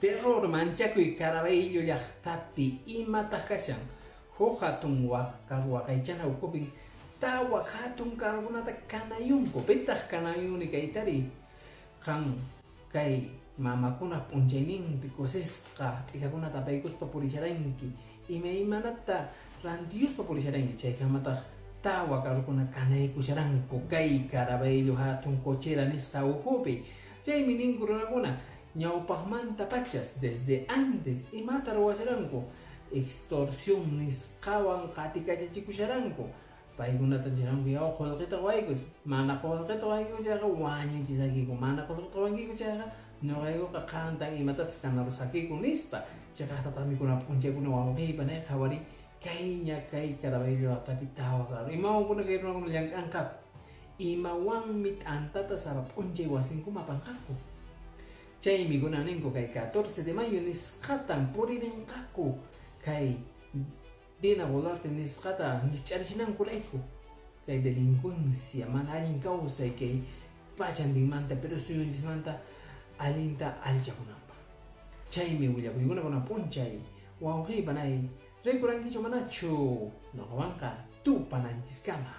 Terror manchakuy Caraballo llaqtapi imataq kashan? Huk hatun carro waqaychana ukupin tawa hatun carrokunata kanayunku. Pitaq kanayuni kaytari? Qan kay mamakuna p'unchayninpi kusisqa t'ikakunata apaykuspa purisharanki, imaymanata rantiyuspa purisharanki, chaykamataq tawa carrokuna kanaykusharanku kay Caraballo hatun cochera nisqa ukhupi. Chaymi ninku runakuna, ñawpaqmanta pachas, desde antes, imata ruwasharanku? Extorsión nisqawan qatikachachikusharanku. Paykunata nisharanku, yaw qullqita quwaykus, mana qullqita quwankiku chayqa wañuchisakiku, mana qullqita quwankiku chayqa ñuqaykuqa qantan imatapis kanarushakiku nispa. Chiqaqtataqmi kuna p'unchaykuna wawqiypa nay qhawari kayña kay Caraballo llaqtapi tawa carro. Imawankuna kay runakuna llank'anqaku? Imawanmi t'antata sapa p'unchay wasinkuman apanqaku? Chaymi kunan ninku kay 14 de mayo nisqatan puririnqaku kay Dina Boluarte nisqata ñikch'arichinankurayku kay delincuencia mana allin kawsay kay pachantinmanta Perú suyunchismanta allinta allichakunanpaq. Chaymi willakuykuna kunan p'unchay wawqiypa nay rikurankichu manachu? Noqawanqa tupananchiskama.